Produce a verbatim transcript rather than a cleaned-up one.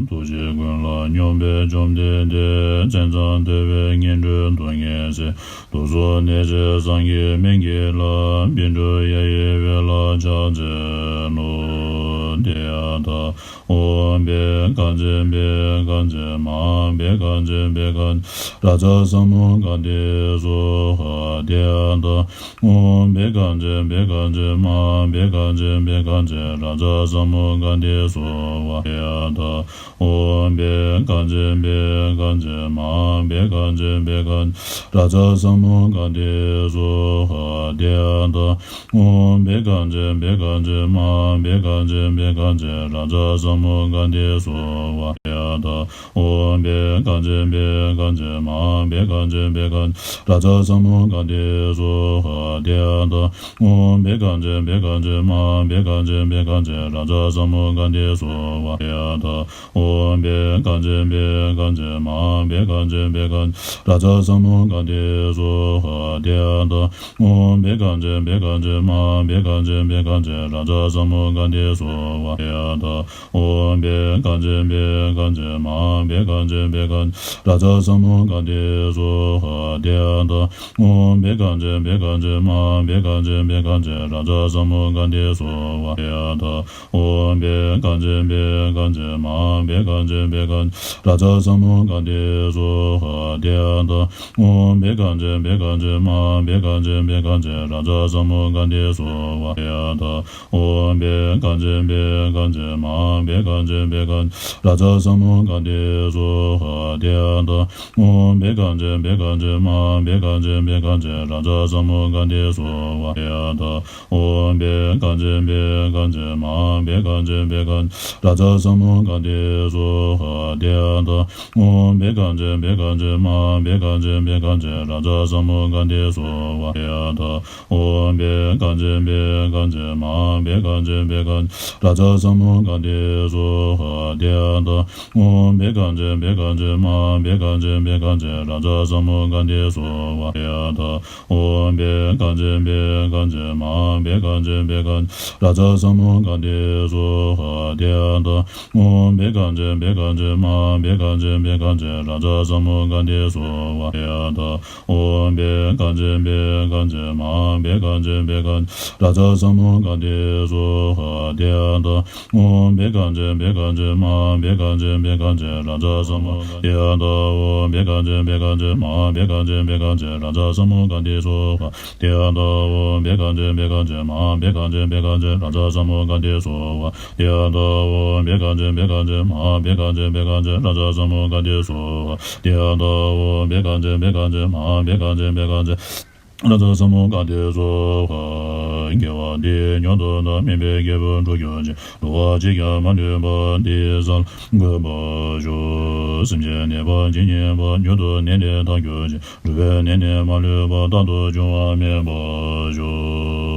ཐུགས་རྗེ་ཀུན་ལ་སྙོམས་པའི་བཅོམ་ལྡན་འདས། མཚན་ཙམ་ཐོས་པས་ངན་འགྲོའི་སྡུག་བསྔལ་སེལ། དུག་གསུམ་ནད་སེལ་སངས་རྒྱས་སྨན་གྱི་བླ། བཻ་ཌཱུརྱ་ཡི་འོད་ལ་ཕྱག་འཚལ་ལོ། ཏདྱ་ཐཱ། ཨོཾ་བཻ་དཀར་མཛེས་བཻ་དཀར་མཛེས་མ་ཧཱ་བཻ་དཀར་མཛེས་བཻ་དཀར་མཛེས་རཱ་ཛ་ས་མུདྒ་ཏེ་སྭཱ་ཧཱ། ཏདྱ་ཐཱ། ཨོཾ་བཻ་དཀར་མཛེས་བཻ་དཀར་མཛེས་མ་ཧཱ་བཻ་དཀར་མཛེས་བཻ་དཀར་མཛེས་རཱ་ཛ་ས་མུདྒ་ཏེ་སྭཱ་ཧཱ། ཏདྱ་ཐཱ། ཨོཾ་བཻ་དཀར་མཛེས་བཻ་དཀར་མཛེས་མ་ཧཱ་བཻ་དཀར་མཛེས་བཻ་དཀར་མཛེས་རཱ་ཛ་ས་མུདྒ་ཏེ་སྭཱ་ཧཱ། ཏདྱ་ཐཱ། ཨོཾ་བཻ་དཀར་མཛེས་བཻ་དཀར་མཛེས་མ་ཧཱ་བཻ་དཀར་མཛེས་བཻ་དཀར་མཛེས་རཱ་ཛ་ས་མུདྒ་ཏེ་སྭཱ་ཧཱ། ཏདྱ་ཐཱ། ཨོཾ་བཻ་དཀར་མཛེས་བཻ་དཀར་མཛེས་མ་ཧཱ་བཻ་དཀར་མཛེས་བཻ་དཀར་མཛེས་རཱ་ཛ་ས་མུདྒ་ཏེ་སྭཱ་ཧཱ། ཏདྱ་ཐཱ། ཨོཾ་བཻ་དཀར་མཛེས་བཻ་དཀར་མཛེས་མ་ཧཱ་བཻ་དཀར་མཛེས་བཻ་དཀར་མཛེས་རཱ་ཛ་ས་མུདྒ་ཏེ་སྭཱ་ཧཱ། ཏདྱ་ཐཱ། ཨོཾ་བཻ་དཀར་མཛེས་བཻ་དཀར་མཛེས་མ་ཧཱ་བཻ་དཀར་མཛེས་བཻ་དཀར་མཛེས་རཱ་ཛ་ས་མུདྒ་ཏེ་སྭཱ་ཧཱ། ཏདྱ་ཐཱ། ཨོཾ་བཻ་དཀར་མཛེས་བཻ་དཀར་མཛེས་མ་ཧཱ་བཻ་དཀར་མཛེས་བཻ་དཀར་མཛེས་རཱ་ཛ་ས་མུདྒ་ཏེ་སྭཱ་ཧཱ། ཏདྱ་ཐཱ། ཨོཾ་བཻ་དཀར་མཛེས་བཻ་དཀར་མཛེས་མ་ཧཱ་བཻ་དཀར་མཛེས་བཻ་དཀར་མཛེས་རཱ་ཛ་ས་མུདྒ་ཏེ་སྭཱ་ཧཱ། ཏདྱ་ཐཱ། ཨོཾ་བཻ་དཀར་མཛེས་བཻ་དཀར་མཛེས་མ་ཧཱ་བཻ་དཀར་མཛེས་བཻ་དཀར་མཛེས་རཱ་ཛ་ས་མུདྒ་ཏེ་སྭཱ་ཧཱ། ཏདྱ་ཐཱ། ཨོཾ་བཻ་དཀར་མཛེས་བཻ་དཀར་མཛེས་མ་ཧཱ་བཻ་དཀར་མཛེས་བཻ་དཀར་མཛེས་རཱ་ཛ་ས་མུདྒ་ཏེ་སྭཱ་ཧཱ། ཏདྱ་ཐཱ། ཨོཾ་བཻ་དཀར་མཛེས་བཻ་དཀར་མཛེས་མ་ཧཱ་བཻ་དཀར་མཛེས་བཻ་དཀར་མཛེས་རཱ་ཛ་ས་མུདྒ་ཏེ་སྭཱ་ཧཱ། ཏདྱ་ཐཱ། ཨོཾ་བཻ་དཀར་མཛེས་བཻ་དཀར་མཛེས་མ་ཧཱ་བཻ་དཀར་མཛེས་བཻ་དཀར་མཛེས་རཱ་ཛ་ས་མུདྒ་ཏེ་སྭཱ་ཧཱ། ཏདྱ་ཐཱ། ཨོཾ་བཻ་དཀར་མཛེས་བཻ་དཀར་མཛེས་མ་ཧཱ་བཻ་དཀར་མཛེས་བཻ་དཀར་མཛེས་རཱ་ཛ་ས་མུདྒ་ཏེ་སྭཱ་ཧཱ། ཏདྱ་ཐཱ། ཨོཾ་བཻ་དཀར་མཛེས་བཻ་དཀར་མཛེས་མ་ཧཱ་བཻ་དཀར་མཛེས་བཻ་དཀར་མཛེས་རཱ་ཛ་ས་མུདྒ་ཏེ་སྭཱ་ཧཱ། ཏདྱ་ཐཱ། ཨོཾ་བཻ་དཀར་མཛེས་བཻ་དཀར་མཛེས་མ་ཧཱ་བཻ་དཀར་མཛེས་བཻ་དཀར་མཛེས་རཱ་ཛ་ས་མུདྒ་ཏེ་སྭཱ་ཧཱ། ཏདྱ་ཐཱ། ཨོཾ་བཻ་དཀར་མཛེས་བཻ་དཀར་མཛེས་མ་ཧཱ་བཻ་དཀར་མཛེས་བཻ་དཀར་མཛེས་རཱ་ཛ་ས་མུདྒ་ཏེ་སྭཱ་ཧཱ། ཏདྱ་ཐཱ། ཨོཾ་བཻ་དཀར་མཛེས་བཻ་དཀར་མཛེས་མ་ཧཱ་བཻ་དཀར་མཛེས་བཻ་དཀར་མཛེས་རཱ་ཛ་ས་མུདྒ་ཏེ་སྭཱ་ཧཱ། ཏདྱ་ཐཱ། ཨོཾ་བཻ་དཀར་མཛེས་བཻ་དཀར་མཛེས་མ་ཧཱ་བཻ་དཀར་མཛེས་བཻ་དཀར་མཛེས་རཱ་ཛ་ས་མུདྒ་ཏེ་སྭཱ་ཧཱ། ཏདྱ་ཐཱ། ཨོཾ་བཻ་དཀར་མཛེས་བཻ་དཀར་མཛེས་མ་ཧཱ་བཻ་དཀར་མཛེས་བཻ་དཀར་མཛེས་རཱ་ཛ་ས་མུདྒ་ཏེ་སྭཱ་ཧཱ། ཏདྱ་ཐཱ། ཨོཾ་བཻ་དཀར་མཛེས་བཻ་དཀར་མཛེས་མ་ཧཱ་བཻ་དཀར་མཛེས་བཻ་དཀར་མཛེས་རཱ་ཛ་ས་མུདྒ་ཏེ་སྭཱ་ཧཱ། ཏདྱ་ཐཱ། ཨོཾ་བཻ་དཀར་མཛེས་བཻ་དཀར་མཛེས་མ་ཧཱ་བཻ་དཀར་མཛེས་བཻ་དཀར་མཛེས་རཱ་ཛ་ས་མུདྒ་ཏེ་སྭཱ་ཧཱ། ཏདྱ་ཐཱ། ཨོཾ་བཻ་དཀར་མཛེས་བཻ་དཀར་མཛེས་མ་ཧཱ་བཻ་དཀར་མཛེས་བཻ་དཀར་མཛེས་རཱ་ཛ་ས་མུདྒ་ཏེ་སྭཱ་ཧཱ། ཏདྱ་ཐཱ། ཨོཾ་བཻ་དཀར་མཛེས་བཻ་དཀར་མཛེས་མ་ཧཱ་བཻ་དཀར་མཛེས་བཻ་དཀར་མཛེས་རཱ་ཛ་ས་མུདྒ་ཏེ་སྭཱ་ཧཱ། ཏདྱ་ཐཱ། ཨོཾ་བཻ་དཀར་མཛེས་བཻ་དཀར་མཛེས་མ་ཧཱ་བཻ་དཀར་མཛེས་བཻ་དཀར་མཛེས་རཱ་ཛ་ས་མུདྒ་ཏེ་སྭཱ་ཧཱ། ཏདྱ་ཐཱ། ཨོཾ་བཻ་དཀར་མཛེས་བཻ་དཀར་མཛེས་མ་ཧཱ་བཻ་དཀར་མཛེས་བཻ་དཀར་མཛེས་རཱ་ཛ་ས་མུདྒ་ཏེ་སྭཱ་ཧཱ། དགེ་བ་འདིས་མྱུར་དུ་བདག་སྨིན་པའི་རྒྱལ་པོར་འགྲུབ་གྱུར་ཅིག་འགྲོ་བ་གཅིག་ཀྱང་མ་ལུས་པ། འདི་ས་ལ་འགོད་པར་ཞུ། སེམས་ཅན་ནད་པ་ཇི་སྙེད་པ། མྱུར་དུ་ནད་ལས་ཐར་གྱུར་ཅིག་འགྲོ་བའི་ནད་ནི་མ་ལུས་པ། རྟག་ཏུ་འབྱུང་བ་མེད་པར་ཤོག